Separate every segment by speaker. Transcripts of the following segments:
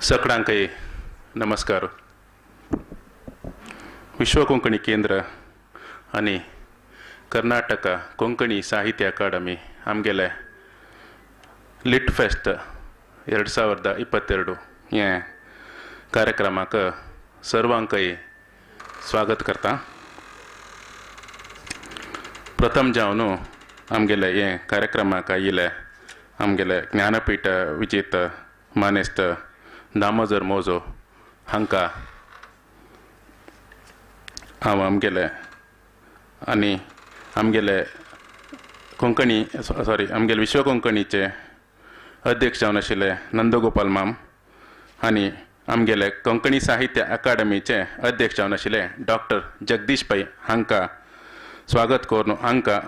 Speaker 1: सगळ्यांकय नमस्कार. विश्व कोंकणी केंद्र आनी कर्नाटक कोंकणी साहित्य अकादमी आमगेले लिट फेस्ट 2022 हे कार्यक्रमाक सर्वांकय स्वागत करता. प्रथम जावन आमगेले हे कार्यक्रमाक आयिल्ले आमगेले ज्ञानपीठ विजेत मानेस्त दामोदर मोजो हांकां हांव आमगेले आनी आमगेले कोंकणी सॉरी आमगेले विश्व कोंकणीचे अध्यक्ष जावन आशिल्ले नंदगोपाल माम आनी आमगेले कोंकणी साहित्य अकादमीचे अध्यक्ष जावन आशिल्ले डॉक्टर जगदीश पै हांकां स्वागत करून हांकां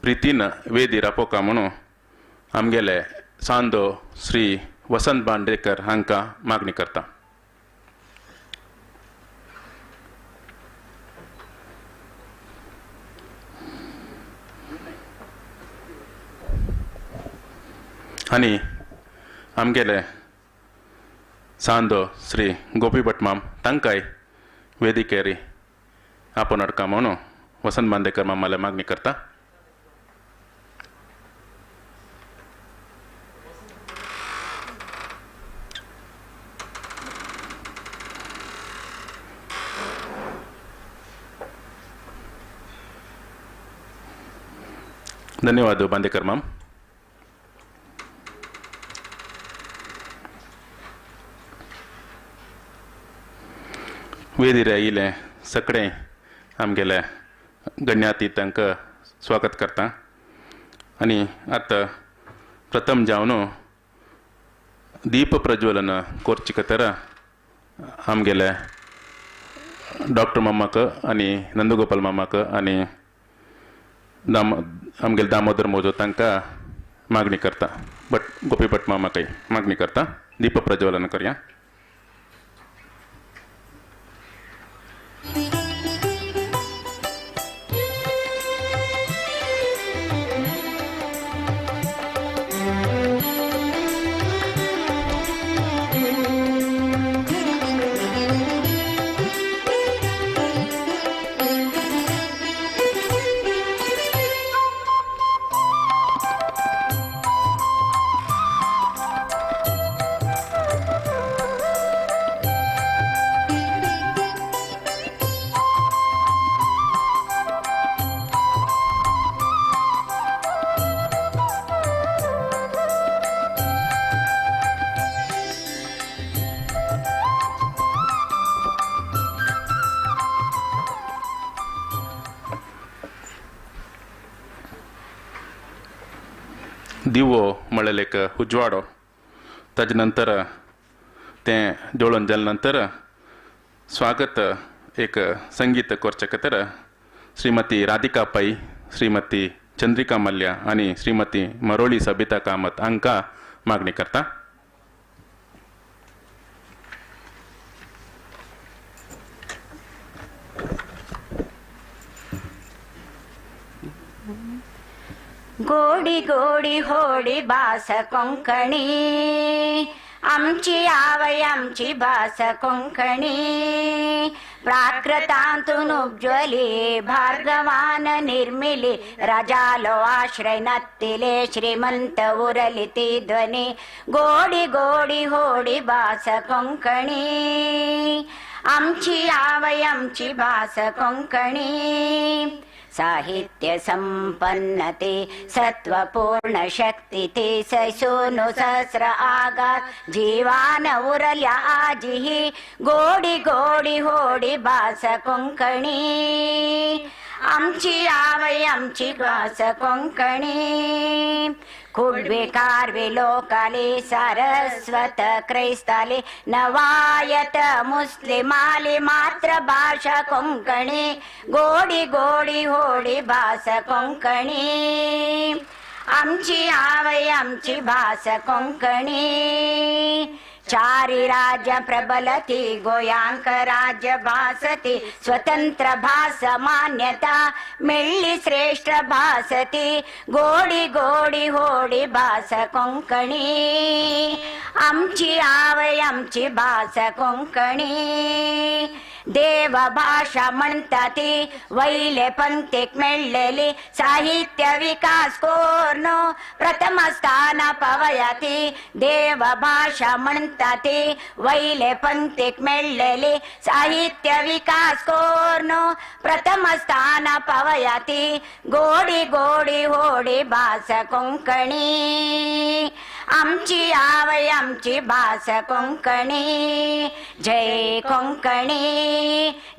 Speaker 1: प्रितीन वेदीर आपोवका म्हणून आमगेले सांदो श्री वसंत बांदेकर हांकां मागणी करता. आनी आमगेले सांदो श्री गोपी भट माम तांकांय वेदिकेर आपोवन हाडका म्हणून वसंत बांदेकर मामाले मागणी करता. धन्यवाद बांदेकर माम. वेदीर आयिल्ले सगळे आमगेले गण्याती तांकां स्वागत करता. आनी आतां प्रथम जावन दीप प्रज्वलन करचे खातीर आमगेले डॉक्टर मामाक आनी नंदगोपाल मामाक आनी आमगेले दामोदर मोजो तांकां मागणी करता. भट गोपी भट मामाकय मागणी करता. दीप प्रज्वलन करया. दिवो म्हळ्यार एक उजवाडो, ताजे नंतर तें जळोवन जाले नंतर स्वागत एक संगीत करचे खातीर श्रीमती राधिका पै, श्रीमती चंद्रिका मल्ल्या आनी श्रीमती मरोळी सबिता कामत हांकां मागणी करता.
Speaker 2: गोडी गोडी होडी भास कोंकणी, आमची आवय आमची भास कोंकणी. प्राकृतांतून उपज्वली भार्गवान निर्मिली, राजालो आश्रय नत्तिले श्रीमंत उरली ती ध्वनी. गोडी गोडी होडी भास कोंकणी, आमची आवय आमची भास कोंकणी. साहित्य संपन्नते सत्वपूर्ण शक्ती ते ससूनु सहस्र आगात जीवान उरल्या आजीही. गोडी गोडी होडी भास कोंकणी, आमची आवय आमची भास कोंकणी. कुडवे कारवे लोकाले सारस्वत क्रैस्ताले नवायत मुस्लिमाले मातृभाषा कोंकणी. गोडी गोडी होडी भास कोंकणी, आमची आवय आमची भास कोंकणी. चारि राज्य प्रबलति गोयांक राज्य भासति स्वतंत्र भास मान्यता मेळ्ळी श्रेष्ठ भासती गोडी गोडी होडी भास कोंकणी आमची आवय आमची भास कोंकणी देव भाषा म्हणता ती वैले पंथीक मेळ्ळेली साहित्य विकास कोर्नो प्रथम स्थान पवयती देव भाषा म्हणता ती वैले पंथीक मेळ्ळेली साहित्य विकास कोर्नो प्रथम स्थान पवयती गोडी गोडी होडी भास कोंकणी आमची आवय आमची भास कोंकणी जय कोंकणी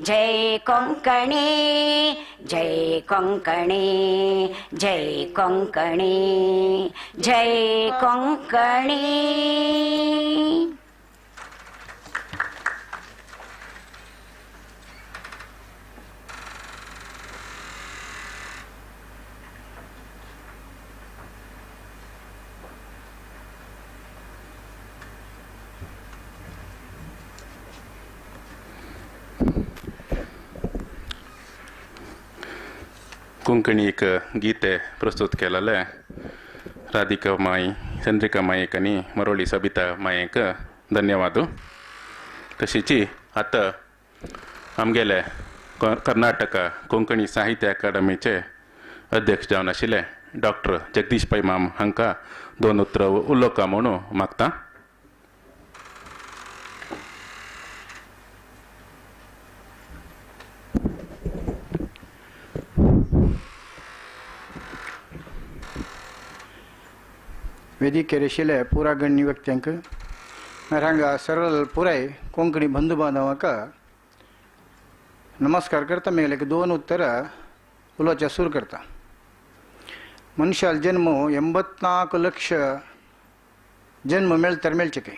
Speaker 2: जय कोंकणी जय कोंकणी जय कोंकणी जय कोंकणी.
Speaker 1: कोंकणी एक गीते प्रस्तुत केलेले राधिका माई चंद्रिका मायेक आनी मरोळी सबिता मायेक धन्यवाद. तशीच आतां आमगेले कर्नाटक कोंकणी साहित्य अकादमीचे अध्यक्ष जावन आशिल्ले डॉक्टर जगदीश पै माम हांकां दोन उतरां उलोवका म्हणून मागता.
Speaker 3: वेदिकेर आशिल्ले पुरा गण्य व्यक्त्यांक हांगा सरळ पुराय कोंकणी बंधू बांधवांक नमस्कार करता. मेगेले एक दोन उत्तरां उलोवचें सुरू करता. मनशाल जन्म 84 लक्ष जन्म मेळतर मेळचे काय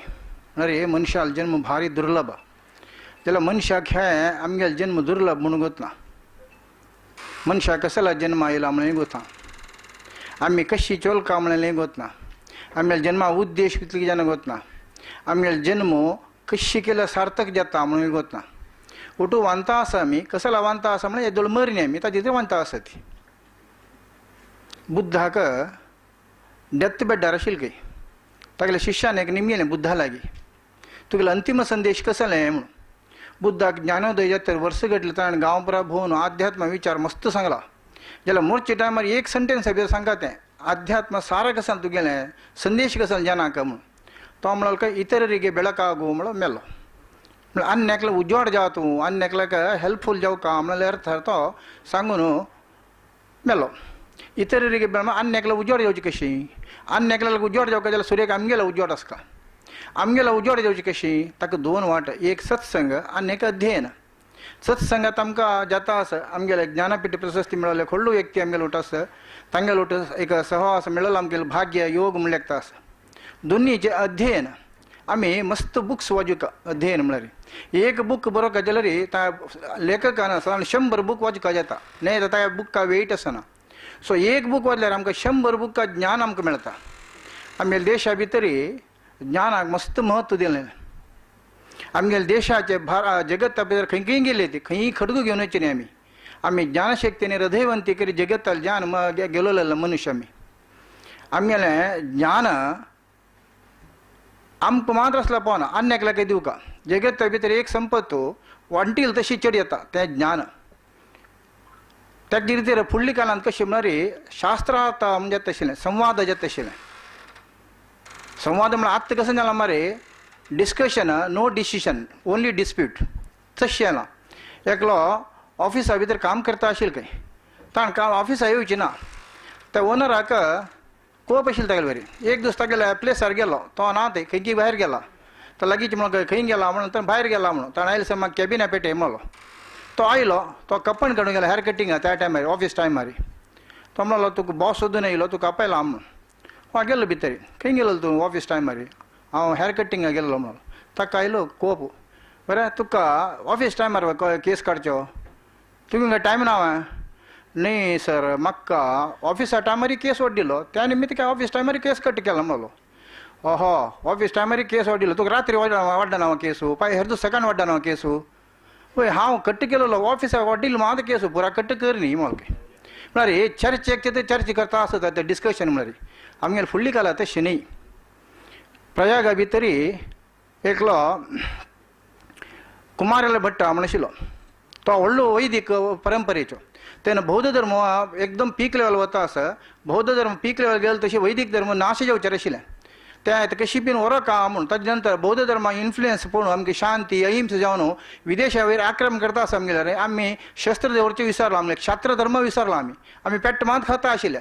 Speaker 3: म्हळ्यार मनशाल जन्म भारी दुर्लभ जाल्यार मनशाक हें आमगेलो जन्म दुर्लभ म्हणून गोतना. मनशाक कसला जन्म आयला म्हणून गोता, आमी कशी चोलका म्हणलें गोतना, आमगेलो जन्मा उद्देश कितले जाण गोतना, आमगेलो जन्म कशी केल्यार सार्थक जाता म्हणून गोतना. ओटू वांता आसा आमी कसला वांता आसा म्हणल्यार येदोळ मरणी आमी ताजेर वांता आसा ती. बुद्धाक डेथ बेडार आशिल्ले खंय तागेल्या शिष्यान एक निमगेलें बुद्धा लागीं तुगेलो अंतिम संदेश कसलें म्हणून. बुद्धाक ज्ञानोदय जाता वर्स घडलें ताणें गांवभरा भोंवन आध्यात्म विचार मस्त सांगला. जाल्यार मोर्चे टायमार एक सेंटेन्स भितर सांगता तें आध्यात्म सारा कसान तुगेलें संदेश कसान जनाक म्हणून. तो म्हणलो काय इतरರಿಗೆ ಬೆಳಕಾಗು म्हणलो मेलो म्हळ्यार आनी एकलो उजवाड जाव तूं आनी एकल्याक हेल्पफूल जावका म्हणल्यार अर्थ तो सांगून मेलो. इतरರಿಗೆ आनी एकलो उजवाड जावची कशी, आनी एकल्याक उजवाड जावका जाल्यार सुर्याक आमगेलो उजवाड आसता. आमगेलो उजवाड जावची कशी ताका दोन वाट, एक सत्संग आनी एक अध्ययन. सत्संगात आमकां जाता आसा आमगेले ज्ञानपीठ प्रशस्ती मेळ्ळें व्हडलो व्यक्ती आमगेलो उठ आसा तांगेलो उठ एक सहवास मेळ्ळो आमगेलो भाग्य योग म्हणल्यार एकता आसा. दोन्हीचें अध्ययन आमी मस्त बुक्स वाचुका. अध्ययन म्हळ्यार एक बूक बरोवका जाल्यार त्या लेखकान सादारण 100 बूक वाचुका जाता, न्हय जाता त्या बुका वेट आसना. सो एक बूक वाचल्यार आमकां 100 बुका ज्ञान आमकां मेळटा. आमगेल्या देशा भितर ज्ञानाक मस्त म्हत्व दिलें. आमगेल्या देशाचे जगता भितर खंय खंय गेले ती खंय खडगू घेवन वचचे न्ही आमी. आमी ज्ञानशक्तीने हृदयवंती करी जगताल ज्ञान गेलोलेलो मनुष्य आमी. आमगेलें ज्ञान आमकां मात्र आसल्यार पावना आनी एकल्याक दिवका. जगता भितर एक संपत्त वांटील तशी चड येता तें ज्ञान. त्या रितीर फुडल्या काळांत कशें म्हळ्यार शास्त्रार्थ म्हणजे जाता आशिल्लें संवाद जाता आशिल्लें. संवाद म्हळ्यार आतां कशें जालां मरे discussion no decision only dispute तशें जालां. एकलो ऑफिसा भितर काम करता आशिल्लें खंय ताण काम ऑफिसा येवची ना त्या ओनराक कोप आशिल्लो तागेले बरी. एक दीस तागेल्या प्लेसार गेलो तो ना ते खंय खंय भायर गेला तो लागींच म्हणून खंय गेला म्हणून तो भायर गेला म्हणून ताणें आयले सर म्हाका कॅबिना पेटे म्हणलो. तो आयलो तो कप्पण काडून गेलो हेअर कटिंग त्या टायमार ऑफीस टायमार. तो म्हणलो तुका बॉस सोदून येयलो तुका आपयला म्हणून. हांव गेलो भितर खंय गेलो तूं ऑफीस टायमार हांव हेअर कटिंगा गेल्लो म्हणून. ताका आयलो कोप बरें तुका ऑफीस टायमार केस काडचो तुमी टायम ना न्ही सर म्हाका ऑफिसा टायमार केस वड्डिलो त्या निमित्त काय ऑफीस टायमार केस कट केला म्हणलो. ओहो ऑफिस टायमारी केस वाडिल्लो तुका रात्री वाडना हांव केसू पाय हेर सकाळ वाडना हांव केसू वय हांव कट्ट केलो ऑफिसाक वाडिल्लो मात केसू पुरा कट्ट कर न्ही मोलके म्हळ्यार हे चर्चेक ते चर्चा करता आसता ते डिस्कशन म्हळ्यार आमगेले फुडली काला तशें न्ही. प्रयागा भितरी एकलो कुमारेल भट्ट म्हण आशिल्लो तो व्हडलो वैदीक परंपरेचो तेन्ना बौद्ध धर्म एकदम पीक लेवल वता आसा बौद्ध धर्म पीक लेवल गेलो तशें वैदीक धर्म नाश जावचेर आशिल्लें तें कशी बीन व्हरोका म्हूण ताजे नंतर बौद्ध धर्मा इन्फ्लुयन्स पळोवन आमगे शांती अहिंसा जावन विदेशा वयर आक्रमण करता आसा आमगेले आमी शस्त्र दवरचें विसरलो आमगे क्षात्र धर्म विसरलो आमी आमी पेट्ट मात खाता आशिल्ले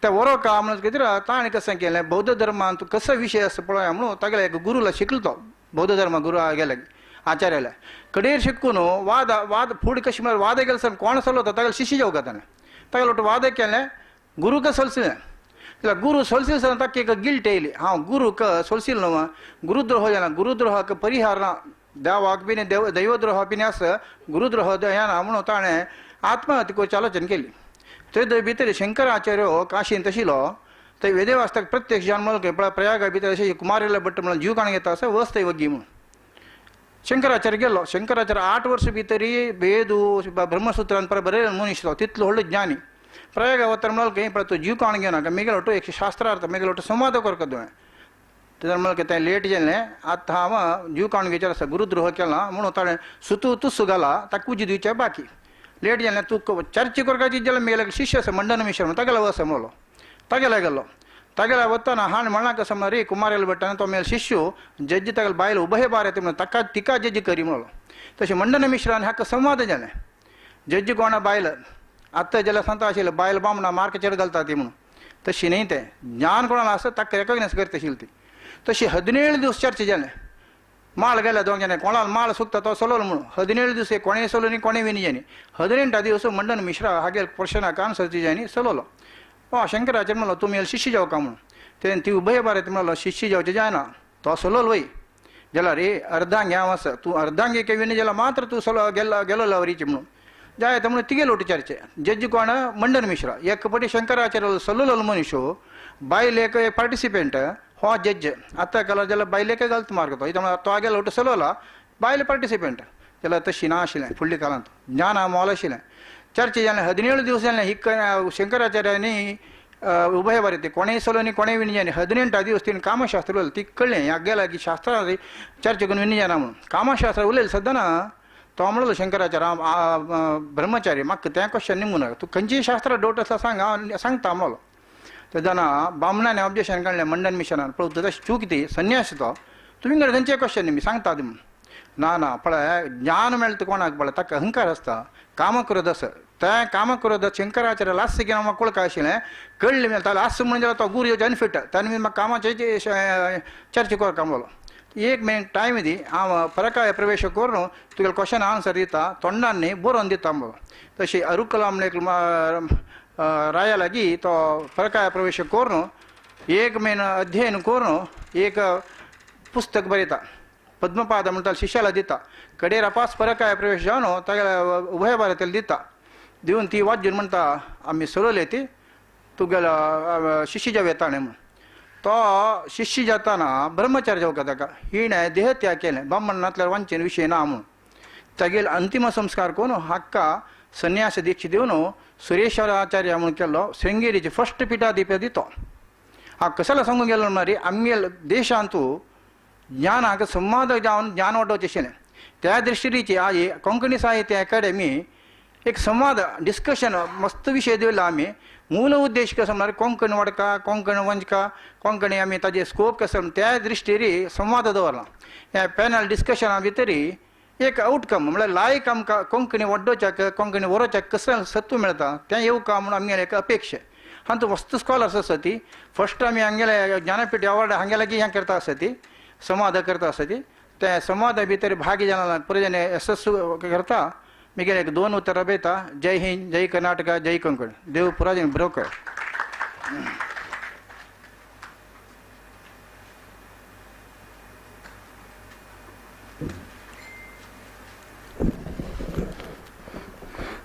Speaker 3: ते व्हरोका म्हणून कितें ताणें कशें केलें बौद्ध धर्मांत कसो विशय आसा पळोवया म्हणून तागेले एक गुरूला शिकलो तो बौद्ध धर्म गुरू गेले आचार्याला कडेर शिकून वाद वाद फुडें कशें म्हळ्यार वाद गेले सर कोण चलवता तागेले शिष्य जावका ताणें तागेले वट वाद केलें गुरूक सलसिलें जाल्यार गुरू सोलसिल सर ताका एक गिल्ट येयली हांव गुरूक सोलसिल न्हू गुरुद्रोह जाना गुरुद्रोहाक परिहार ना देवाक बीन देव दैवद्रोह बीन आसा गुरुद्रोह ना म्हणून ताणें आत्महत्या करची आलोचन केली. थंय भितर शंकराचार्य काशींत आशिल्लो थंय वेदवास्ताक प्रत्यक्ष जावन म्हणलो प्रयागा भितर अशें कुमारेला भट्ट म्हणून जीव काण घेता आसा वस थंय वग्गी म्हणून शंकराचार्य गेलो. शंकराचार्य 8 वर्स भितरी वेदू ब्रह्मसूत्रान पर बरयलें मनीस तो तितलो व्हडलो ज्ञानी. प्रयाग वतर म्हणलो खंय पळय तूं जीव काण घेवनाका मेगेलो वटू एक शास्त्रार्थ मेगेलो वटू संवाद करता तुवें तेन्ना म्हणलें तें लेट जालें आतां हांव जीव काण घेवचें आसा गुरुद्रोह केला म्हणून ताणें सुतू तुस्सू घाला ताका उजी दिवचें बाकी लेट जालें तूं चर्चा करपाची जाल्यार मेगेलो शिष्य आसा मंडन मिश्र म्हणून तागेलो वस म्हणलो तागेले गेलो तागेले वतना हाणें म्हणलां कसो म्हणल्यार रे कुमारेल भट्टान तो मेगेलो शिष्य जज्जी तागेले बायल उभय बार येता म्हणून ताका तिका जज्जी करी म्हणलो तशें मंडन मिश्रान हाका संवाद जालें जज्जी कोणा बायल आतां जाल्यार सांगता आशिल्लें बायल बामणा मार्क चड घालता ती म्हणून तशी न्ही तें ज्ञान कोणाक आसा ताका रेकग्नायज करता आशिल्ली ती तशी 17 दिवस चर्चा जालें माळ गेल्या दोग जाणां कोणाक माळ सुकता तो सोललो म्हणून 17 दिवस कोणें सोलो न्ही कोणें विनी जाली 18 दिवस मंडन मिश्रा हागेल क्वेश्चनाक आन्सर दिजानी सोललो. शंकराचार्य म्हणलो तुमी शिष्य जावका म्हणून तेन्ना ती उभय भारत म्हणलो शिष्य जावचें जायना तो सोललो वय जाल्यार रे अर्धांगी हांव आसा तूं अर्धांगी विनी जाल्यार मात्र तूं सोलो गेलो गेलो वरीची म्हणून जाय म्हणून तिगे लोट चर्चे जज्जी कोण मंडन मिश्रा एक पटी शंकराचार्य सल्लो मनीस बायल एक पार्टिसिपेंट हो जज्ज आतां केलो जाल्यार बायलेक गलत मार्क तो तो गेलो लोट सलोला बायल पार्टिसिपेंट जाल्यार तशी ना आशिल्लें फुडल्या काळांत ज्ञान मोल आशिल्लें. चर्चे जालें 17 दिवस जालें हिक शंकराचार्यांनी उभय भारती कोणेय सलो न्ही कोणेय विनी जालें 18 दिवस तिणें कामशास्त्र उलयलें ती कळ्ळें ह्या गेला की शास्त्रां चर्चे करून विनी जायना म्हणून कामशास्त्र उलयलें सद्दां ना तो म्हणलो शंकराचार्य ब्रह्मचारी म्हाका तें क्वेश्चन न्ही म्हणून तूं खंयचीय शास्त्र डावट आसल्यार सांग हांव सांगता म्हणलो. तेन्ना बामणान ऑब्जेक्शन काडलें मंडन मिश्रान पळय तशें चूक ती संन्यास तो तुमी कडेन खंयचें क्वेश्चन न्ही सांगता ती म्हणून ना ना पळय ज्ञान मेळटा कोणाक पळय ताका अहंकार आसता कामक्रोध आसा तें कामक्रोध शंकराचार्य लास्ट कितें म्हाका कळका आशिल्लें कळ्ळें मेळटा लास्ट म्हणून जाल्यार तो गुरू येवचो अनफीट ताणें म्हाका कामाचें चर्चा करता म्हणलो. एक मिनीट टायम दी हांव परकाय प्रवेश करून तुगेले क्वेश्चन आन्सर दिता तोंडान न्ही बरोवन दिता म्हणलो. तशें अरुकला म्हण एक राया लागीं तो परकाय प्रवेश करून एक म्हयनो अध्ययन करून एक पुस्तक बरयता पद्मपाद म्हणटा शिष्याला दिता कडेर अपास परकाय प्रवेश जावन तागेले उभय भारतीला दिता दिवन ती वाजून म्हणटा आमी सोडवले ती तुगेलो शिष्य जावं येता न्ही म्हणून तो शिष्य जाताना ब्रह्मचार्य जावका ताका हिणें देहत्याग केलें ब्राह्मण नासल्यार वांचेन विशय ना म्हणून तागेले अंतिम संस्कार करून हाका संन्यास दीक्षा दिवन सुरेश्वराचार्य म्हणून केल्लो शृंगेरीचे फर्स्ट पीठाधिपती तो. हा कशाला सांगूंक गेलो म्हणल्यार आमगेले देशांतू ज्ञानाक संवाद जावन ज्ञान वाडोवचें आशिल्लें त्या दृश्टीची आज कोंकणी साहित्य अकाडेमी एक संवाद डिस्कशन मस्त विशय दिला आमी मूल उद्देश कसो म्हळ्यार कोंकण वाडका कोंकण वंचका कोंकणी आमी ताजे स्कोप कसो त्या दृश्टीरी संवाद दवरला. ह्या पॅनल डिस्कशना भितरी एक आउटकम म्हळ्यार लायक आमकां कोंकणी वाडोवच्याक कोंकणी बरोवच्याक कसलें सत्व मेळटा तें येवका म्हणून आमगेलें एक अपेक्षा. हातूंत वस्तू स्कॉलर्स आसा ती फर्स्ट आमी हांगेले ज्ञानपीठ अवॉर्ड हांगे लागीं हें करता आसा ती संवाद करता आसा ती त्या संवादा भितर भागी जाणां पुराय यशस्व करता. मिगेले एक 2 उतरां बरयता. जय हिंद, जय कर्नाटका, जय कोंकण. देव पुराय बरो कर.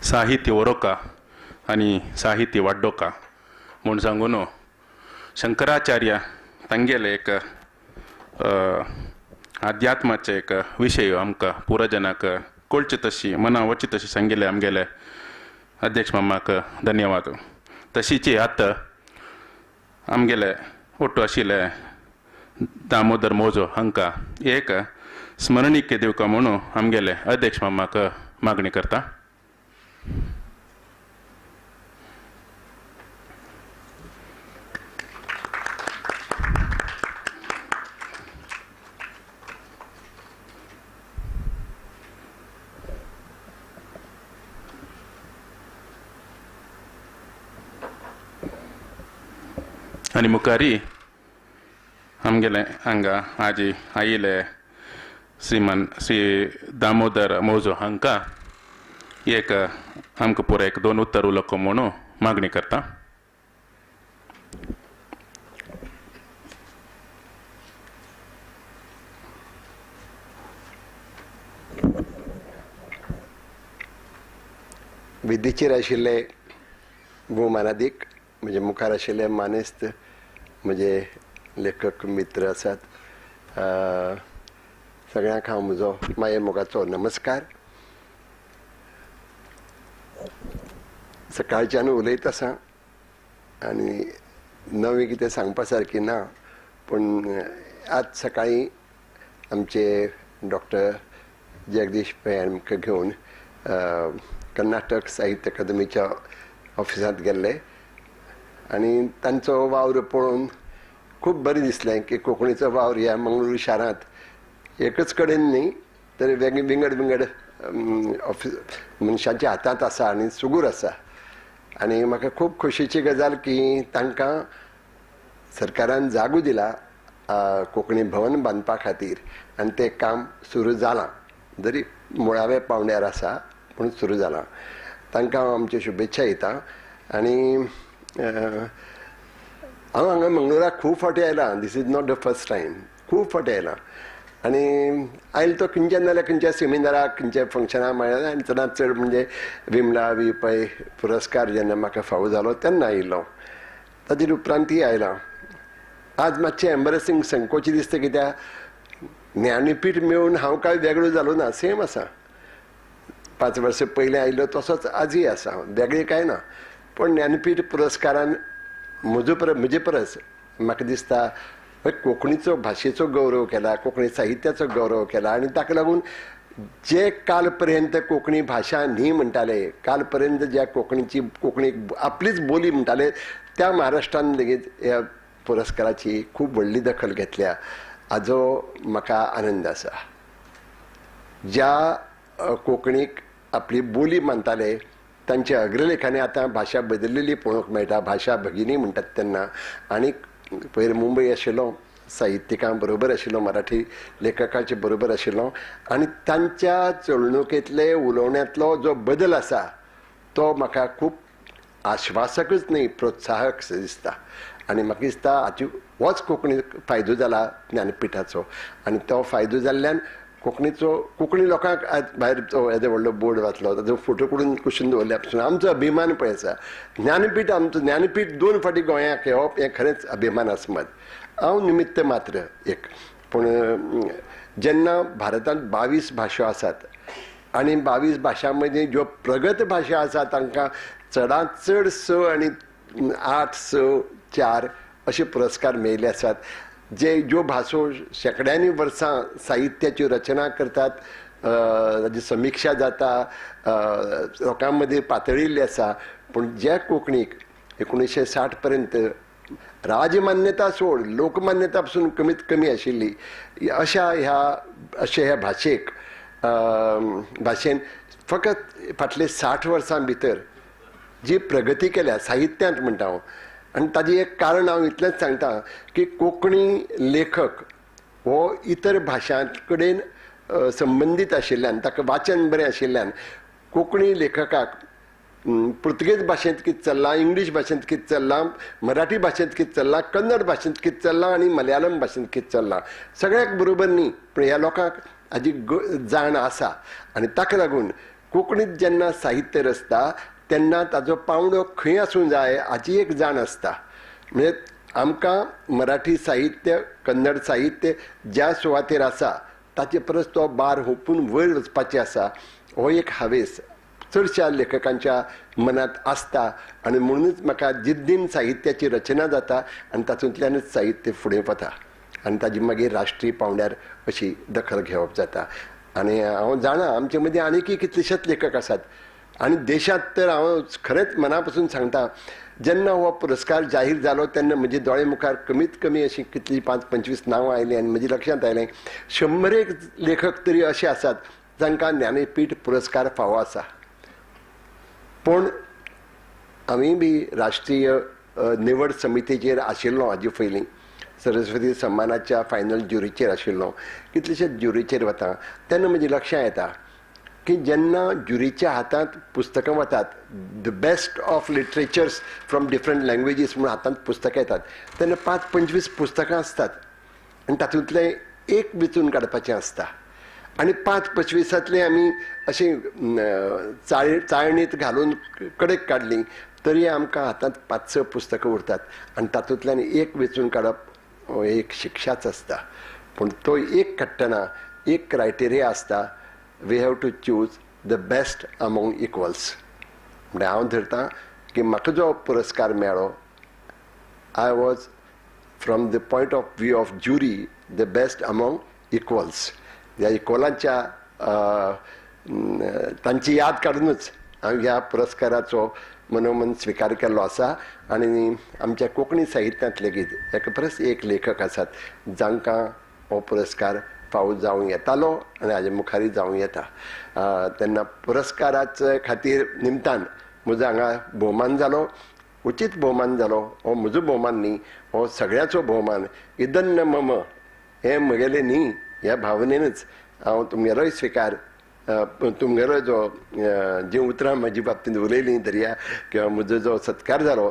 Speaker 1: साहित्य वरोका आनी साहित्य वाड्डोका म्हूण सांगून शंकराचार्य तांगेले एक अध्यात्माचे एक विशय आमकां पुराजनाक कळचे तशी मना वचची तशी सांगिल्ले आमगेले अध्यक्ष मामाक धन्यवाद. तशीची आतां आमगेले ओट्टू आशिल्ले दामोदर मोजो हांकां एक स्मरणीक दिवका म्हणून आमगेले अध्यक्ष मामाक मागणी करता. आनी मुखारी आमगेले हांगा आजी आयिल्ले श्रीमान श्री दामोदर मोजो हांकां एक आमकां पुराय एक दोन उत्तर उलोवंक म्हणून मागणी करता.
Speaker 4: विद्येचेर आशिल्ले भोवमानादीक म्हजे मुखार आशिल्ले मानेस्त म्हजे लेखक मित्र आसात, सगळ्यांक हांव म्हजो माये मोगाचो नमस्कार. सकाळच्यान उलयत आसा आनी नवें कितें सांगपा सारकें ना, पूण आज सकाळीं आमचे डॉक्टर जगदीश पै आमकां घेवन कर्नाटक साहित्य अकादमीच्या ऑफिसांत गेल्ले आनी तांचो वावर पळोवन खूब बरें दिसलें की कोंकणीचो वावर ह्या मंगळूर शारांत एकच कडेन न्ही तर विंगड विंगड ऑफिस मनशांच्या हातांत आसा आनी सुगूर आसा. आनी म्हाका खूब खोशयेची गजाल की तांकां सरकारान जागो दिला कोंकणी भवन बांदपा खातीर आनी तें काम सुरू जालां, जरी मुळाव्या पावंड्यार आसा पूण सुरू जालां. तांकां हांव आमच्यो शुभेच्छा दिता. आनी हांव हांगा मंगळुराक खूब फावटी आयलां, this is not the first time, खूब फावटी आयलां आनी आयलो तो खंयच्या नाजाल्यार खंयच्या सेमिनाराक खंयच्या फंक्शनाक मेळ्ळा आनी चडांत चड म्हणजे विमला वी पै पुरस्कार जेन्ना म्हाका फावो जालो तेन्ना आयिल्लो, ताजेर उपरांतय आयलां. आज मातशें एम्बरेसिंग संकोची दिसता कित्याक ज्ञानपीठ मेळून हांव कांय वेगळो जालो ना, सेम आसा. 5 वर्सां पयलीं आयिल्लो तसोच आजूय आसा, वेगळें कांय ना. पूण ज्ञानपीठ पुरस्कारान म्हजे परस म्हाका दिसता कोंकणीचो भाशेचो गौरव केला, कोंकणी साहित्याचो गौरव केला आनी ताका लागून जे काल पर्यंत कोंकणी भाशा न्ही म्हणटाले, काल पर्यंत ज्या कोंकणीची कोंकणी आपलीच बोली म्हणटाले त्या महाराष्ट्रान लेगीत ह्या पुरस्काराची खूब व्हडली दखल घेतल्या हाजो म्हाका आनंद आसा. ज्या कोंकणीक आपली बोली मानताले तांच्या अग्रलेखांनी आतां भाशा बदललेली पळोवंक मेळटा, भाशा भगिनी म्हणटात तेन्ना. आनी पयर मुंबय आशिल्लो, साहित्यिकां बरोबर आशिल्लो, मराठी लेखकाचे बरोबर आशिल्लो आनी तांच्या चलणुकेंतले उलोवण्यांतलो जो बदल आसा तो म्हाका खूब आश्वासकच न्ही प्रोत्साहक दिसता. आनी म्हाका दिसता हाची होच कोंकणी फायदो जाला ज्ञानपिठाचो आनी तो फायदो जाल्ल्यान कोंकणीचो कोंकणी लोकांक आज भायर तो येदो व्हडलो बोर्ड घातलो ताजो फोटो काडून कुशीन दवरल्या पसून आमचो अभिमान पळय आसा. ज्ञानपीठ आमचो ज्ञानपीठ 2 फावटी गोंयाक येवप हें खरेंच अभिमानास्पद. हांव निमित्त मात्र एक, पूण जेन्ना भारतांत 22 भाशो आसात आनी 22 भाशां मदीं ज्यो प्रगत भाशा आसा तांकां चडांत चड 6 आनी 8, 6, 4 अशे पुरस्कार मेळिल्ले आसात. जे ज्यो भासो शेंकड्यांनी वर्सां साहित्याची रचना करतात, ताजी समिक्षा जाता, लोकां मदीं पातळिल्ली आसा, पूण ज्या कोंकणीक 1960 पर्यंत राजमान्यता सोड लोकमान्यता पसून कमीत कमी आशिल्ली अशा ह्या अशे ह्या भाशेक भाशेन फकत फाटले 60 वर्सां भितर जी प्रगती केल्या साहित्यांत म्हणटा हांव, आनी ताजें एक कारण हांव इतलेंच सांगता की कोंकणी लेखक हो इतर भाशां कडेन संबंदीत आशिल्ल्यान ताका वाचन बरें आशिल्ल्यान कोंकणी लेखकाक पुर्तुगेज भाशेंत कितें चल्लां, इंग्लीश भाशेंत कितें चल्लां, मराठी भाशेंत कितें चल्लां, कन्नड भाशेंत कितें चल्लां आनी मलयाळम भाशेंत कितें चल्लां सगळ्याक बरोबर न्ही, पूण ह्या लोकांक हाजी जाण आसा आनी ताका लागून कोंकणींत जेन्ना साहित्य रचता तेन्ना ताजो पावंडो खंय आसूं जाय हाची एक जाण आसता. म्हणजे आमकां मराठी साहित्य, कन्नड साहित्य ज्या सुवातेर आसा ताचे परस तो बार हुपून वयर वचपाचें आसा, हो एक हावेस चडश्या लेखकांच्या मनांत आसता आनी म्हणूनच म्हाका जिद्दीन साहित्याची रचना जाता आनी तातूंतल्यानच साहित्य फुडें वता आनी ताजी मागीर राष्ट्रीय पावंड्यार अशी दखल घेवप जाता. आनी हांव जाणा आमचे मदीं आनीकय कितलेशेच लेखक आसात आनी देशांत तर हांव खरेंच मना पसून सांगता, जेन्ना हो पुरस्कार जाहीर जालो तेन्ना म्हजे दोळे मुखार कमीत कमी अशीं कितलीं 5-25 नांवां आयलीं आनी म्हज्या लक्षांत आयलें 100 लेखक तरी अशे आसात जांकां ज्ञानपीठ पुरस्कार फावो आसा. पूण आमी बी राष्ट्रीय निवड समितीचेर आशिल्लो हाजे पयलीं, सरस्वती सम्मानाच्या फायनल ज्युरीचेर आशिल्लो, कितलेशेच ज्युरीचेर वता तेन्ना म्हज्या लक्षांत येता की जेन्ना ज्युरीच्या हातांत पुस्तकां वतात, the best of literatures from different languages म्हणून हातांत पुस्तकां येतात तेन्ना 5-25 पुस्तकां आसतात आनी तातूंतलें एक वेंचून काडपाचें आसता आनी 5-25 आमी अशीं चाळणींत घालून कडेक काडलीं तरी आमकां हातांत 5-6 पुस्तकां उरतात आनी तातूंतल्यान एक वेंचून काडप हो एक शिक्षाच आसता. पूण तो एक काडटना एक क्रायटेरिया आसता, we have to choose the best among equals. म्हळ्यार हांव धरतां की म्हाका जो पुरस्कार मेळ्ळो, I was from the point of view of jury the best among equals. ह्या इक्वलांच्या तांची याद काडुनूच हांव ह्या पुरस्काराचो मनोमन स्विकार केल्लो आसा. आनी आमच्या कोंकणी साहित्यांत लेगीत एका परस एक लेखक आसात जांकां हो पुरस्कार फावो जावं येतालो आनी हाजे मुखारय जावं येता. तेन्ना पुरस्काराचे खातीर निमतान म्हजो हांगा भोवमान जालो, उचीत भोवमान जालो. हो म्हजो भोवमान न्ही, हो सगळ्याचो भोवमान. इदन्न मम हें म्हगेलें न्ही ह्या भावनेनच हांव तुमगेलोय स्विकार, तुमगेलो जो जीं उतरां म्हजे बाबतींत उलयलीं दर्या किंवा म्हजो जो सत्कार जालो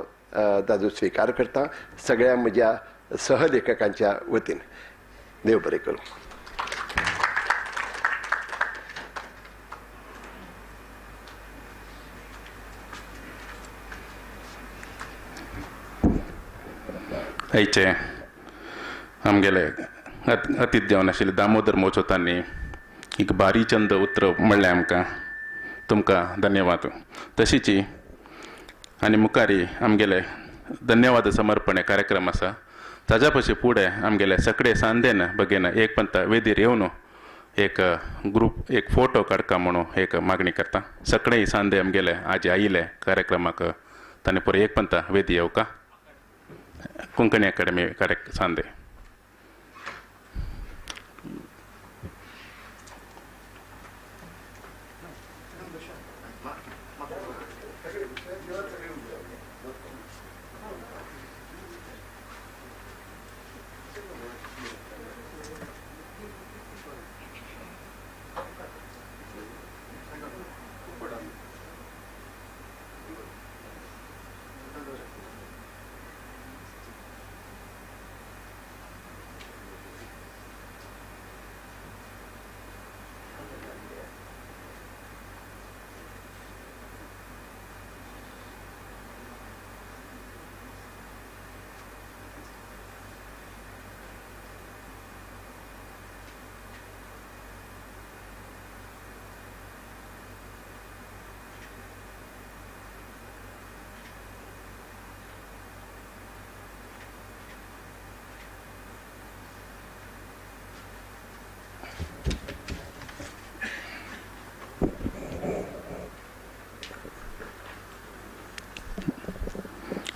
Speaker 4: ताजो स्विकार करता सगळ्या म्हज्या सहलेखकांच्या वतीन. देव बरें करूं.
Speaker 1: आयचे आमगेले अतिथी जावन आशिल्ले दामोदर मोचोतांनी एक बारी चंद उतर म्हणलें आमकां, तुमकां धन्यवाद. तशीच आनी मुखारी आमगेले धन्यवाद समर्पण कार्यक्रम आसा, ताज्या पशी फुडें आमगेले सगळे सांदेन बगेन एक पंत वेदीर येवन एक ग्रुप एक फोटो काडका म्हणून एक मागणी करता. सगळे सांदे आमगेले आजी आयिल्ले कार्यक्रमाक तांणी पुरो एक पंत वेदी येवका. कोंकणी अकादमी कार्य सांदे.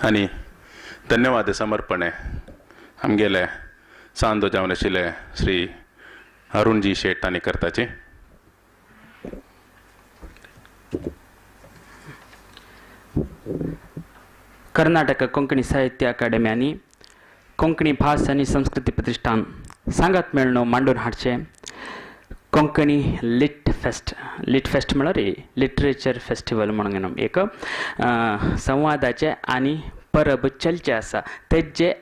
Speaker 1: आनी धन्यवाद समर्पणे आमगेले सांदो जावन आशिल्ले श्री अरुणजी शेट तांणी करताचे.
Speaker 5: कर्नाटक कोंकणी साहित्य अकादमी आनी कोंकणी भास आनी संस्कृती प्रतिष्ठान सांगात मेळ्ळो मांडून हाडचें Konkani lit fest. Lit fest म्हळ्यार लिटरेचर फेस्टिवल म्हणून एक संवादाचें आनी परब चलचें आसा. तेजें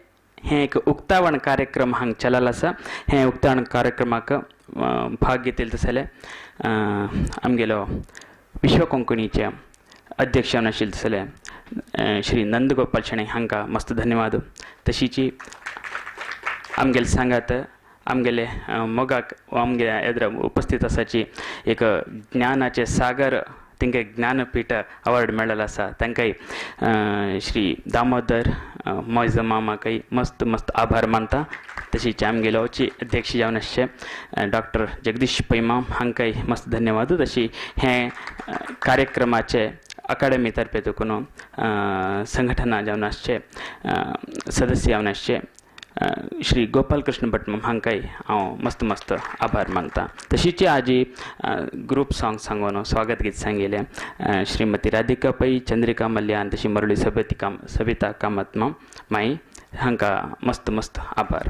Speaker 5: हें एक उक्तावण कार्यक्रम हांगा चलल आसा. हें उक्तावण कार्यक्रमाक भाग घेतले तशें जाल्यार आमगेलो विश्व कोंकणीचे अध्यक्ष आशिल्ले तशें जाल्यार श्री नंदगोपाल शेणै हांकां मस्त धन्यवाद. तशीची आमगेले सांगात आमगेले मोगाक आमगे एद्र उपस्थित आसाची एक ज्ञानाचे सागर तेंकां ज्ञानपीठ अवॉर्ड मेळ्ळेलो आसा तांकांय श्री दामोदर मोयज मामाकय मस्त मस्त आभार मानता. तशीच आमगेलोची अध्यक्ष जावन आसचे डॉक्टर जगदीश पै माम हांकांय मस्त धन्यवाद. तशी हें कार्यक्रमाचे अकाडेमी तर्फे देखून संघटना जावन आसचे सदस्य जावन आसचे श्री गोपाल कृष्ण भट हांकांय हांव मस्त मस्त आभार मानता. तशीच आजी ग्रूप सॉंग सांगून स्वागत गीत सांगिल्लें श्रीमती राधिका पै, चंद्रिका मल्ल्या आनी तशी मुरळी सबिता कामत माई हांकां मस्त मस्त आभार.